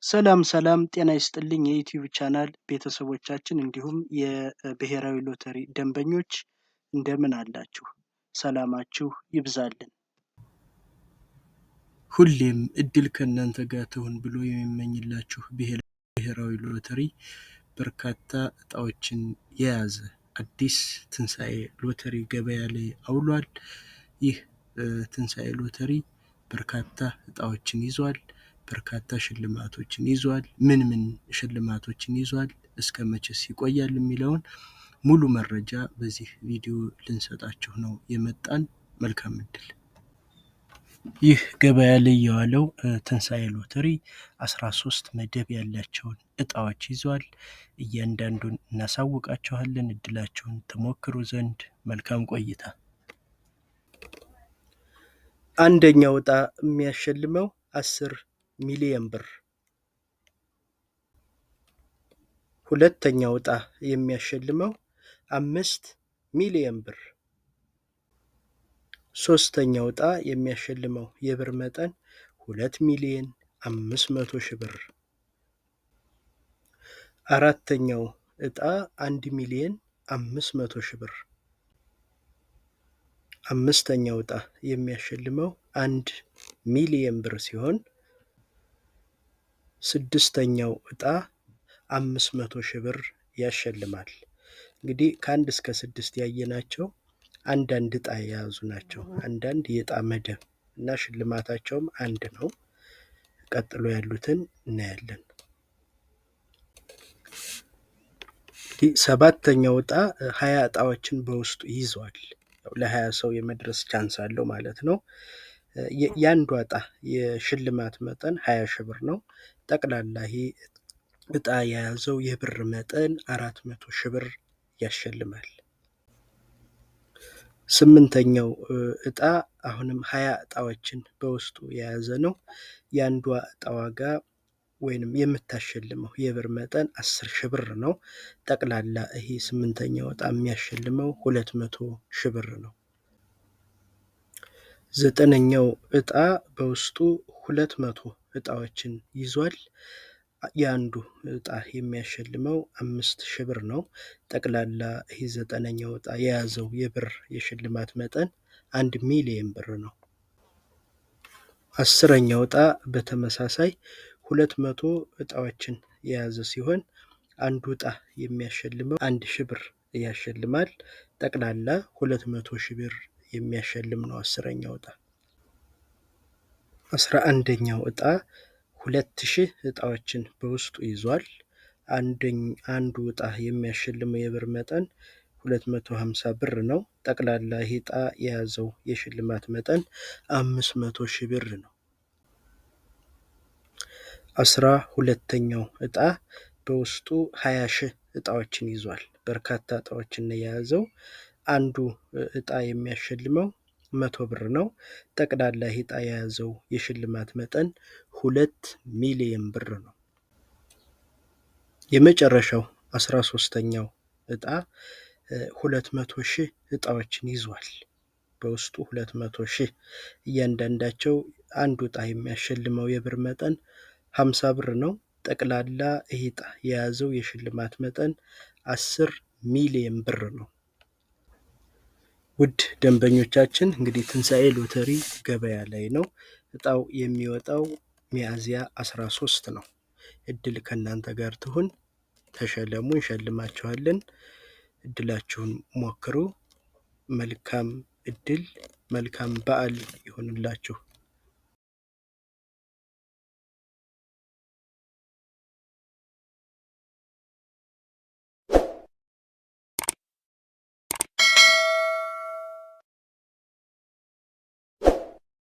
ሰላም ሰላም፣ ጤና ይስጥልኝ የዩቲዩብ ቻናል ቤተሰቦቻችን እንዲሁም የብሔራዊ ሎተሪ ደንበኞች እንደምን አላችሁ? ሰላማችሁ ይብዛልን። ሁሌም እድል ከእናንተ ጋር ትሁን ብሎ የሚመኝላችሁ ብሔራዊ ሎተሪ በርካታ እጣዎችን የያዘ አዲስ ትንሳኤ ሎተሪ ገበያ ላይ አውሏል። ይህ ትንሳኤ ሎተሪ በርካታ እጣዎችን ይዟል። በርካታ ሽልማቶችን ይዟል። ምን ምን ሽልማቶችን ይዟል? እስከ መቼስ ይቆያል? የሚለውን ሙሉ መረጃ በዚህ ቪዲዮ ልንሰጣችሁ ነው የመጣን። መልካም እድል። ይህ ገበያ ላይ የዋለው ትንሳኤ ሎተሪ 13 መደብ ያላቸውን እጣዎች ይዟል። እያንዳንዱን እናሳውቃችኋለን። እድላችሁን ትሞክሩ ዘንድ መልካም ቆይታ። አንደኛው እጣ የሚያሸልመው 10 ሚሊዮን ብር፣ ሁለተኛው እጣ የሚያሸልመው 5 ሚሊዮን ብር፣ ሶስተኛው እጣ የሚያሸልመው የብር መጠን 2,500,000 ብር፣ አራተኛው እጣ 1,500,000 ብር፣ አምስተኛው እጣ የሚያሸልመው 1 ሚሊዮን ብር ሲሆን ስድስተኛው እጣ 500,000 ብር ያሸልማል። እንግዲህ ከ1 እስከ 6 ያየናቸው አንዳንድ እጣ የያዙ ናቸው። አንዳንድ የእጣ መደብ እና ሽልማታቸውም አንድ ነው። ቀጥሎ ያሉትን እናያለን። ሰባተኛው እጣ 20 እጣዎችን በውስጡ ይዟል። ለ20 ሰው የመድረስ chance አለው ማለት ነው። የአንዷ እጣ የሽልማት መጠን 20 ሺህ ብር ነው። ጠቅላላ ይሄ እጣ የያዘው የብር መጠን 400 ሺህ ብር ያሸልማል። ስምንተኛው እጣ አሁንም 20 እጣዎችን በውስጡ የያዘ ነው። የአንዷ እጣ ዋጋ ወይንም የምታሸልመው የብር መጠን 10 ሺህ ብር ነው። ጠቅላላ ይሄ ስምንተኛው እጣ የሚያሸልመው 200 ሺህ ብር ነው። ዘጠነኛው እጣ በውስጡ 200 እጣዎችን ይዟል። የአንዱ እጣ የሚያሸልመው 5 ሺህ ብር ነው። ጠቅላላ ይህ ዘጠነኛው እጣ የያዘው የብር የሽልማት መጠን 1 ሚሊዮን ብር ነው። አስረኛው እጣ በተመሳሳይ 200 እጣዎችን የያዘ ሲሆን አንዱ እጣ የሚያሸልመው 1 ሺህ ብር ያሸልማል። ጠቅላላ 200 ሺህ ብር የሚያሸልም ነው አስረኛው እጣ። 11ኛው እጣ 2000 እጣዎችን በውስጡ ይዟል። አንዱ እጣ የሚያሸልመው የብር መጠን 250 ብር ነው። ጠቅላላ ይህ እጣ የያዘው የሽልማት መጠን 500 ሺህ ብር ነው። 12ኛው እጣ በውስጡ 20 ሺህ እጣዎችን ይዟል። በርካታ እጣዎችን የያዘው አንዱ እጣ የሚያሸልመው 100 ብር ነው። ጠቅላላ ይህ እጣ የያዘው የሽልማት መጠን 2 ሚሊዮን ብር ነው። የመጨረሻው 13ኛው እጣ 200 ሺህ እጣዎችን ይዟል። በውስጡ 200 ሺህ እያንዳንዳቸው አንዱ እጣ የሚያሸልመው የብር መጠን 50 ብር ነው። ጠቅላላ ይህ እጣ የያዘው የሽልማት መጠን 10 ሚሊዮን ብር ነው። ውድ ደንበኞቻችን እንግዲህ ትንሳኤ ሎተሪ ገበያ ላይ ነው። እጣው የሚወጣው ሚያዝያ 13 ነው። እድል ከእናንተ ጋር ትሁን። ተሸለሙ፣ እንሸልማችኋለን። እድላችሁን ሞክሩ። መልካም እድል፣ መልካም በዓል ይሆንላችሁ።